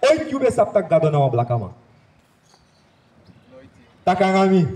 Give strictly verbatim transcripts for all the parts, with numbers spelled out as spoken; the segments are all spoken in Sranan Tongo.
Oiti yu ben sabi taki Gado na wan blakaman? Taki nanga mi.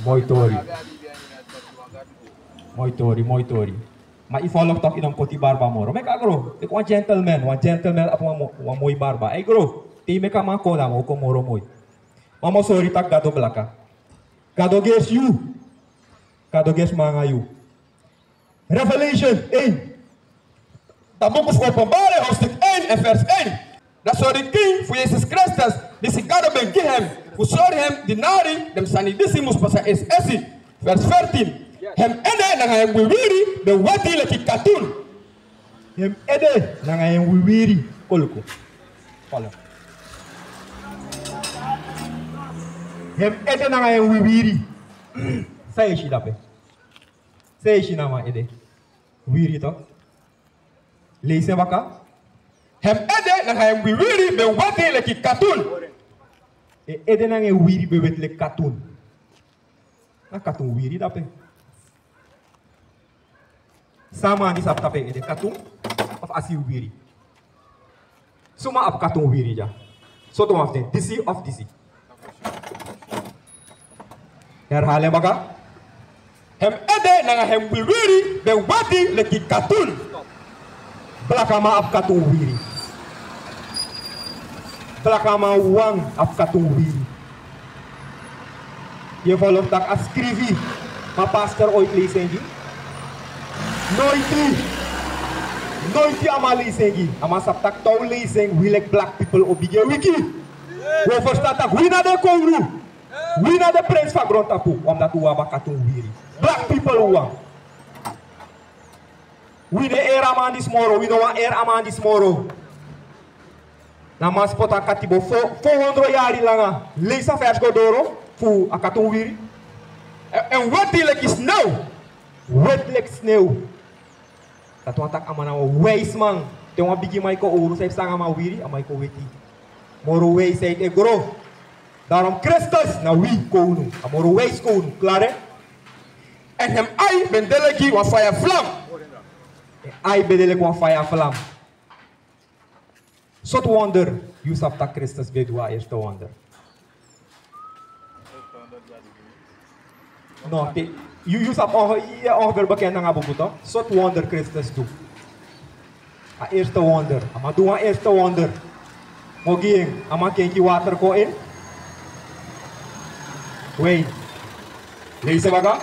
Moi tori. Moi tori, moi tori. Ma yu follow tok, yu no mus poti barba moro. Meki a gro. Meki wan gentleman, wan gentleman abi wan mo-, wan moi barba. Ei gro. Te yu meki a man kon, dan a man o kon moro moi. Ma mi o sori yu taki Gado blaka. Gado gersi yu. Gado gersi mi nanga yu. Revelation één. Dan buku fu Openbaring hoofdstuk één en vers één. Dan sori king fu Yesus Kristus, disi Gado ben gi hem, fu sori hem dinari den sani disi mus pasa esi esi. Vers veertien. Hem ede nanga hem wiwiri ben weti leki katun. Hem ede nanga hem wiwiri. Koluku. Follow. Hem ede nanga hem wiwiri. San yu e si dape? San yu e si na a man ede? Wiwiri tok. Leisi en baka. Hem ede nanga hem wiwiri ben weti leki katun. En ede nanga en wiwiri ben weti leki katun. Na katun wiwiri dape. San a man disi abi tapu en ede, katun of a si wiwiri? Suma abi katun wiwiri dya? Sortu wan fu den, disi of disi? Herhaal en baka. Hem ede nanga hem wiwiri ben weti leki katun. Blakaman abi katun wiwiri. Blakaman wawan abi katun wiwiri. Yu e follow taki a skrifi. Ma pastor oiti leisi en gi? Noiti. Noiti a man leisi en gi. A man sabi taki te un leisi en, wi leki black people o bigin e wiki. Wi o ferstan taki wi na den kownu. Wi na den prinsi fu a grontapu. Omdat un abi a katun wiwiri. Black people wawan. Wi no e eri a man disi moro, wi no wani eri a man disi moro. Na a man si poti a katibo fo, fo hondro yari langa. Leisi a vers go doro fu a katun wiwiri. En, en weti leki snew. Weti leki snew. Dati wani taki a man na wan wijs man. Te wan bigiman e kon owru, san e psa nanga a man wiwiri, a man e kon weti. Moro wijsheid e gro. Daarom Kristus na wi kownu. A moro wijs kownu. Klaar, hè? En hem ai ben de leki wan faya flam. En ai ben de leki wan faya flam. Sortu wonder yu sabi taki Kristus ben du a eerste wonder? No, te, yu, yu sabi onge-, yu e ongeveer bekend nanga a buku tok. Sortu wonder Kristus du. A eerste wonder. A man du wan eerste wonder. Mi o gi en, a man kenki water kon in wijn. Leisi en baka.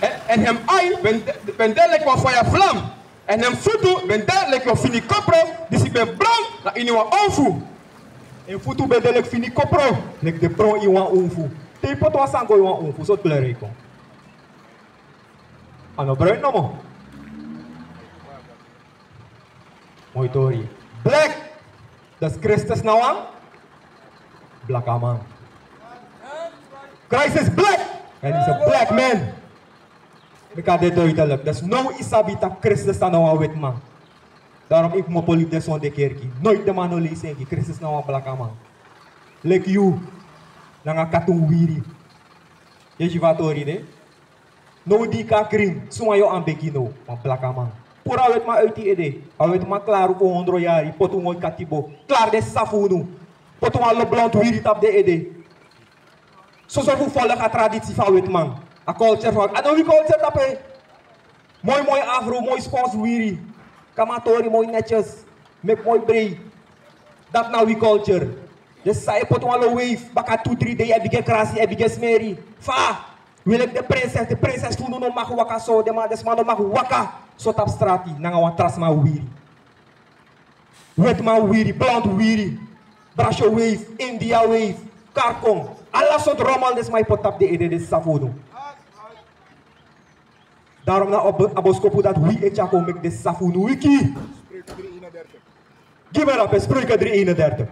En, en hem ai ben, ben de leki wan faya flam. En hem futu ben de leki wan fini kopro disi ben bron na ini wan onfu. En futu ben de leki fini kopro, leki den bron ini wan onfu. Te yu poti wan sani go ini wan onfu, sortu kleur e kon? A no bruin nomo. Moi tori. Black. Dus Kristus na wan blakaman. Christ is black. And he's a black man. Meki a de duidelijk. Dus now yu sabi taki Kristus na wan wetiman. Daarom yu kmopo libi den sonde kerki. Noiti den man no leisi en gi. Kristus na wan blakaman. Leki yu, nanga katun wiwiri. Yu e si fa a tori de? Now di yu kon na krin, suma yu o anbegi now? Wan blakaman. Puru a wetiman uit yu ede. A wetiman klaar un fu hondro yari, poti un moi katibo. Klaar den sisa fu unu. Poti wan lo blond wiwiri tapu den ede. Soso fu folg a tradisi fu a wetiman. A culture fu a, a no wi culture dape. Moi moi afro, moi spons wiwiri. Kamatori moi netjes. Meki moi brei. Dati na wi culture. Den sisa e poti wan lo wave, baka tu dri dei e bigin krasi, e bigin smeri. Fa? Wi leki den prinses, den prinses fu unu no mag waka so, den man, den sma no mag waka so tapu strati nanga wan tra sma wiwiri. Wetiman wiwiri, blond wiwiri, Brasho wave, India wave, karkon. Ala sortu rommel den sma e poti tapu den ede, den sisa fu unu. Daarom na a bo-, a boskopu dati wi e tyari kon meki den sisa fu unu wiki. Gi mi dape Spreuken drie eenendertig.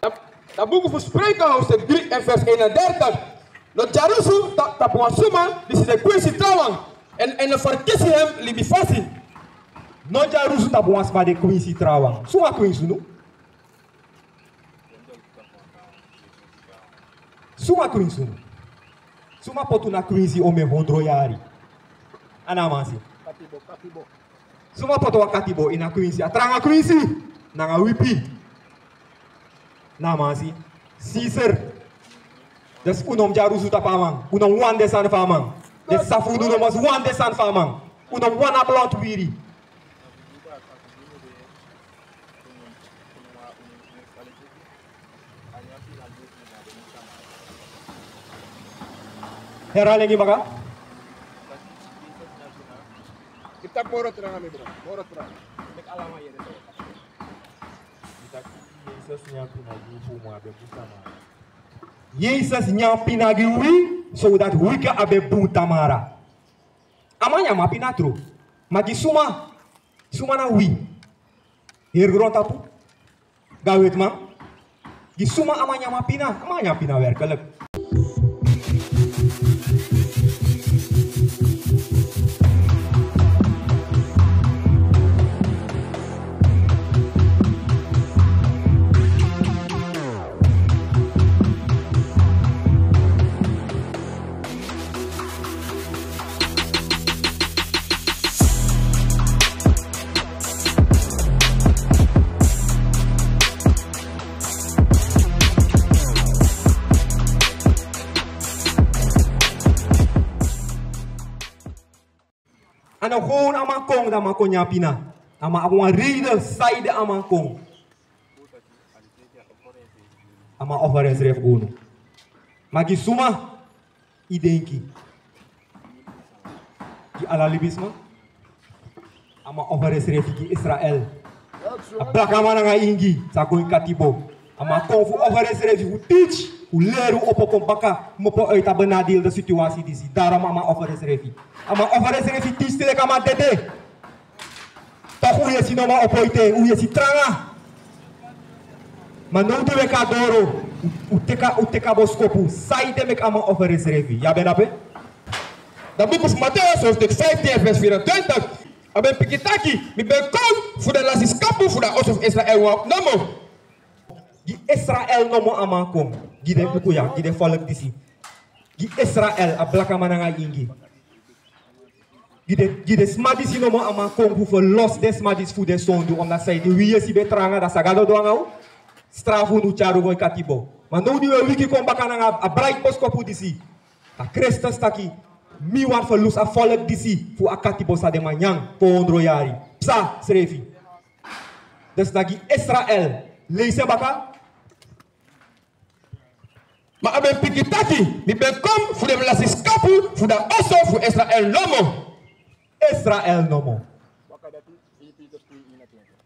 Dan, dan buku fu Spreuken hoofdstuk drie en vers eenendertig. No dyarusu ta-, tapu wan suma disi de kwinsi trawan. En, en no ferkisi hem libi fasi. No dyarusu tapu wan sma de kwinsi trawan. Suma kwinsi unu? Suma kwinsi unu? Suma poti unu na kwinsi omen hondro yari? A no a man si. Suma poti wan katibo ini a kwinsi, a tranga kwinsi, nanga wipi? Na a man si. Siseri. Dus un no mus dyarusu tapu a man. Un no mus wani den sani fu a man. Den sisa fu unu no mus wani den sani fu a man. Un no mus wani a blonde wiri. Herhaal en gi mi baka. Yu tapu moro tranga, mi bro. Moro tranga. Meki ala man yere. Yu taki Yesus nyan pina gi wi fu wi abi bun tamara. Yesus nyan pina gi wi, sodati wi kan abi bun tamara. A man nyan pina tru. Ma gi suma? Suma na wi? Heri grontapu? Ga wetiman? Gi suma a man nyan pina? A man nyan pina werkelijk. A no gewoon a man kon, dan a man kon nyan pina. A man abi wan reden saide a man kon. A man offer ensrefi gi unu. Ma gi suma? Yu denki? Gi ala libisma? A man offer ensrefi gi Israel. A blakaman nanga ingi sa go ini katibo. A man kon fu offer ensrefi, fu teach, fu leri un opo kon baka, kmopo uit a benadeelde situatie disi. Daarom a man offer ensrefi. A man offer ensrefi, teach te leki a man dede. Toch un yesi no man opo ete, un yesi tranga. Ma now di un e kon na doro, un teki a, un teki a boskopu. Saide meki a man offer ensrefi? Yu abi en dape? Dan buku fu Mateus hoofdstuk vijftien vers vierentwintig. A ben piki taki: Mi ben kon fu den lasi skapu fu a oso fu Israel wawan nomo. Gi Israel nomo a man kon. Gi den buku ya, gi den volk disi. Gi Israel, a blakaman nanga ingi. Gi den, gi den sma disi nomo a man kon fu verlos den sma disi fu den sondu, omdat saide? Wi yesi ben tranga, dan san Gado du nanga un? Strafu unu, tyari un go ini katibo. Ma now di un e wiki kon baka nanga a bright boskopu disi, dan Kristus taki: Mi wani verlusu a volk disi fu a katibo san den man nyan fo hondro yari. Psa srefi. Dus na gi Israel. Leisi en baka. Ma a ben piki taki: Mi ben kon fu den lasi skapu fu a oso fu Israel nomo. Israel nomo.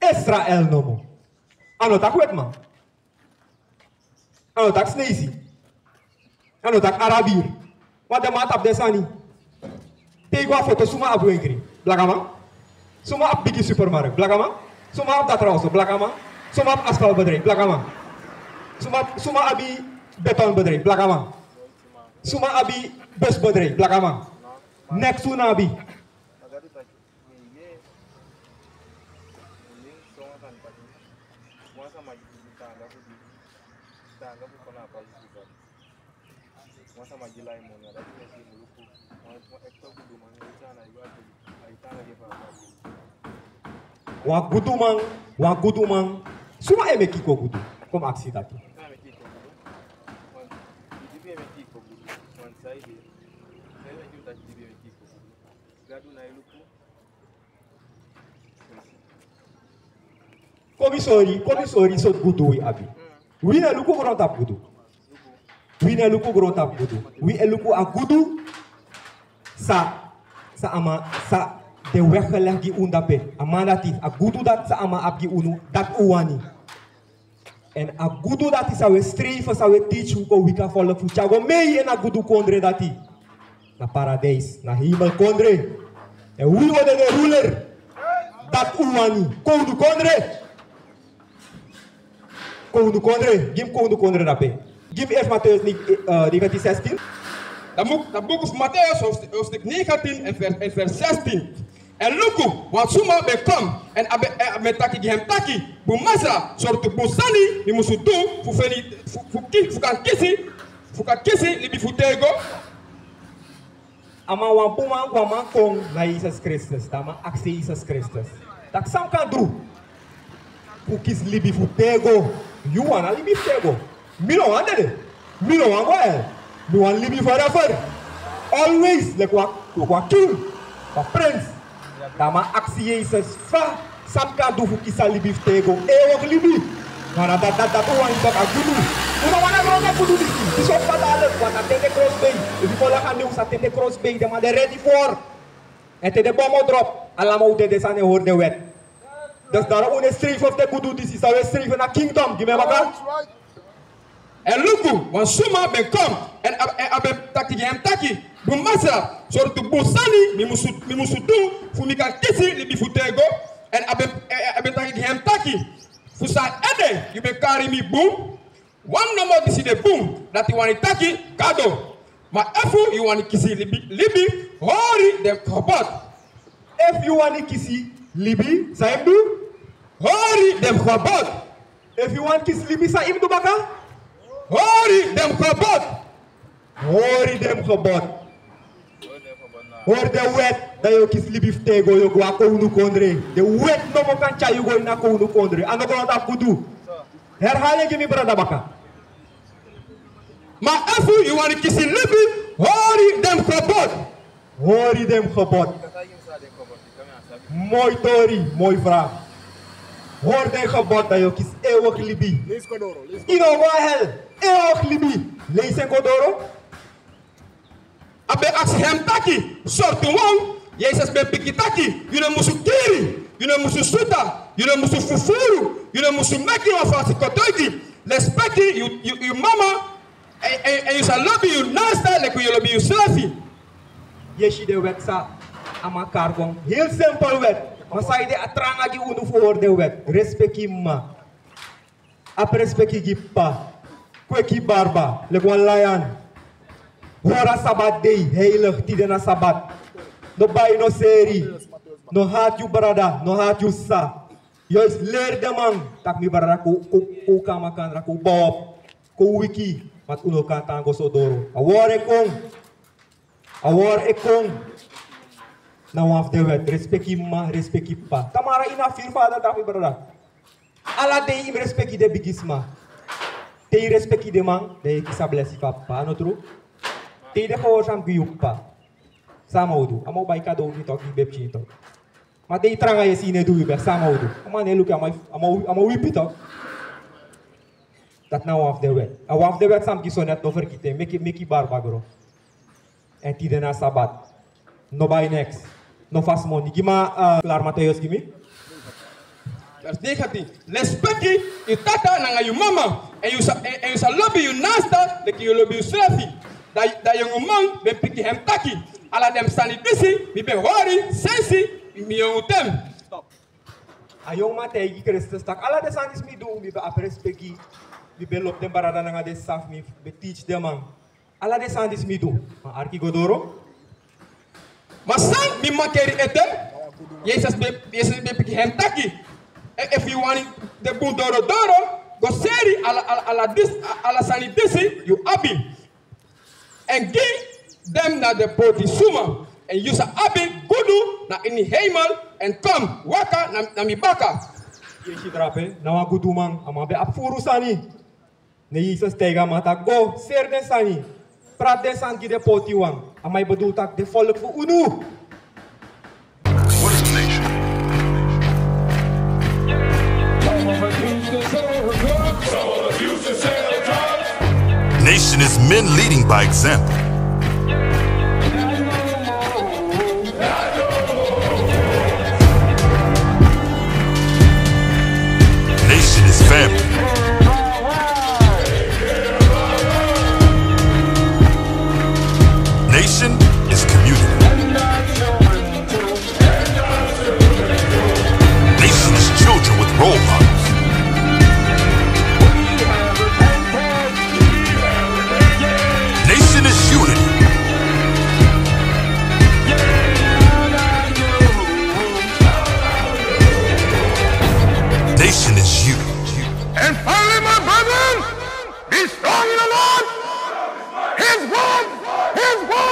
Israel nomo. A no taki wetiman. A no taki Sneisi. A no taki Arabiri. Want den man tapu den sani. Te yu go a foto, suma abi wenkri? Blakaman. Suma abi bigi supermarkt? Blakaman. Suma abi datra oso? Blakaman. Suma abi asfaltbedrijf? Blakaman. Suma, suma abi betonbedrijf? Blakaman. Suma abi busbedrijf? Blakaman. Neks un no abi. Wan guduman, wan guduman. Suma e meki yu kon gudu? Kon mi aksi dati. Kon mi sori, kon mi sori sortu gudu wi abi. Wi no e luku grontapu gudu. Wi no e luku grontapu gudu. Wi e luku a gudu san, san a man, san den weggeleg gi unu dape. A man dati, a gudu dati san a man abi gi unu, dati un wani. Èn a gudu dati san wi e strefi, san wi e teach fu kon wiki a volk fu tyari go mee ini a gudu kondre dati. Na paradijs, na hemelkondre. Èn wi o de den ruler. Dati un wani. Kownu kondre. Kownu kondre. Gi mi kownu kondre dape. Gi mi eerst Matthäus ne-, eh, negentien zestien. Dan buku, dan buku fu Matthäus hoofdstuk, hoofdstuk negentien en vers, en vers zestien. Èn luku, wan suma ben kon, èn a ben, èn a ben taki gi hem taki: Bun Masra, sortu bun sani mi musu du fu feni, fu, fu ki-, fu kan kisi, fu kan kisi libi fu tego? A man, wan bun man, wan man kon na Yesus Kristus, dan a man aksi Yesus Kristus taki san mi kan du fu kisi libi fu têgo. Yu wani a libi fu têgo. Mi no wani dede. Mi no wani go hel. Mi wani libi forever. Always, leki wan, leki wan king, wan prins. Dan a man aksi Yesus fa, san mi kan du fu kisi a libi fu têgo, eeuwig libi. Ma na dati, dati, dati un wani baka gudu. Un no wani a grontapu gudu disi. Disi o fadalen, want a tende krosbei. Efu yu kon langa mi, un sa tende krosbei, den man de ready for. Èn te den bom o drop, ala man o dede, san e hori den wet. Dus daarom un e strijf fu den gudu disi, san un e strijf na kingdom, gi mi en baka. Èn luku, wan suma ben kon, èn a, èn a ben taki gi hem taki: Bun masra, sortu bun sani mi musu, mi musu du fu mi kan kisi libi fu têgo? Èn a ben, èn, èn a ben taki gi hem taki: Fu san ede yu ben kari mi bun? Wan nomo disi de bun, dati wani taki Gado. Ma efu yu wani kisi libi, libi, hori den gebod. Efu yu wani kisi libi, san yu mus du? Hori den gebod. Efu yu wani kisi libi, san yu mus du baka? Hori den gebod. Hori den gebod. Hori den wet, dan yu o kisi libi fu têgo, yu o go na kownukondre. Den wet nomo kan tyari yu go ini a kownukondre. A no grontapu gudu. Herhaal en gi mi brada baka. Ma efu yu wani kisi libi, hori den gebod. Hori den gebod. Moi tori, moi vraag. Hori den gebod, dan yu o kisi eeuwig libi. Yu no o go na hel. Eeuwig libi. Leisi en go doro. A ben aksi hem taki: Sortu wan? Yesus ben piki taki: Yu no musu kiri, yu no musu suta, yu no musu fufuru, yu no musu meki wan falsi kotoigi, lespeki yu, yu, yu mama, èn, èn, èn yu sa lobi yu naaste leki yu lobi yusrefi. Yu e si den wet san a man kari kon. Heel simpel wet. Ma san ede a tranga gi unu fu hori den wet? Respeki mama. Abi respeki gi p'pa. Kweki barba leki wan layan. Hori a sabat dei heilig, tide na sabat. No bai, no seri. No hati yu brada, no hati yu sisa. Yu e leri den man taki mi brada, kon, kon, kon kon na makandra, kon bow op, kon wiki, want un no kan tan go so doro. A wori e kon. A wori e kon. Na wan fu den wet, respeki mama, respeki p'pa. Tamara yu na firi fada, taki mi brada. Ala dei yu mus respeki den bigisma. Te yu respeki den man, dan yu e kisi a blesi fu a p'pa, a no tru? Te yu de gehoorzaam gi yu p'pa, san a man o du? A man o bai kado gi yu tok, gi yu bepkin tok. Ma te yu tranga, yu e si yu no e du yu best, san a man o du? A man no e luku yu, a man, a man, a man o wipi tok. Dati na wan fu den wet. A wan fu den wet san mi gi so net, no fergiti en, meki, meki barba gro. Èn tide na sabat. No bai neks. No fasi moni. Gi mi a, eh, Klaar Matthäus gi mi. Vers negentien. Lespeki yu tata nanga yu mama. Èn yu sa, èn, èn yu sa lobi yu naaste leki yu lobi yusrefi. Da, da yongu man ben piki hem taki: Ala den sani disi mi ben hori sensi mi yongu ten. A yongu man taigi Kristus taki: Ala den sani disi mi du, mi ben abi respeki, mi ben lobi den brada nanga den sisa fu mi, ben teach den man. Ala den sani disi mi du. Ma arki go doro. Ma san mi man keri ete? Yesus ben, Yesus ben piki hem taki: E, efu yu wani de bun doro doro, go seri ala, ala, ala disi, ala sani disi yu abi, èn gi den na den poti suma, èn yu sa abi gudu na ini heimel, èn kon waka na, na mi baka. Yu e si drape, na wan guduman, a man ben abi furu sani. Ne Yesus taigi a man taki: Go, seri den sani, prati den sani gi den potiwan. A man e bedoel taki den folk fu unu. What is a nation? Nation is men leading by example. Nation is family. Nation is community. Nation is children with role models. Nation is unity. Nation is you. And finally, my brethren, be strong in the Lord. His word, his word.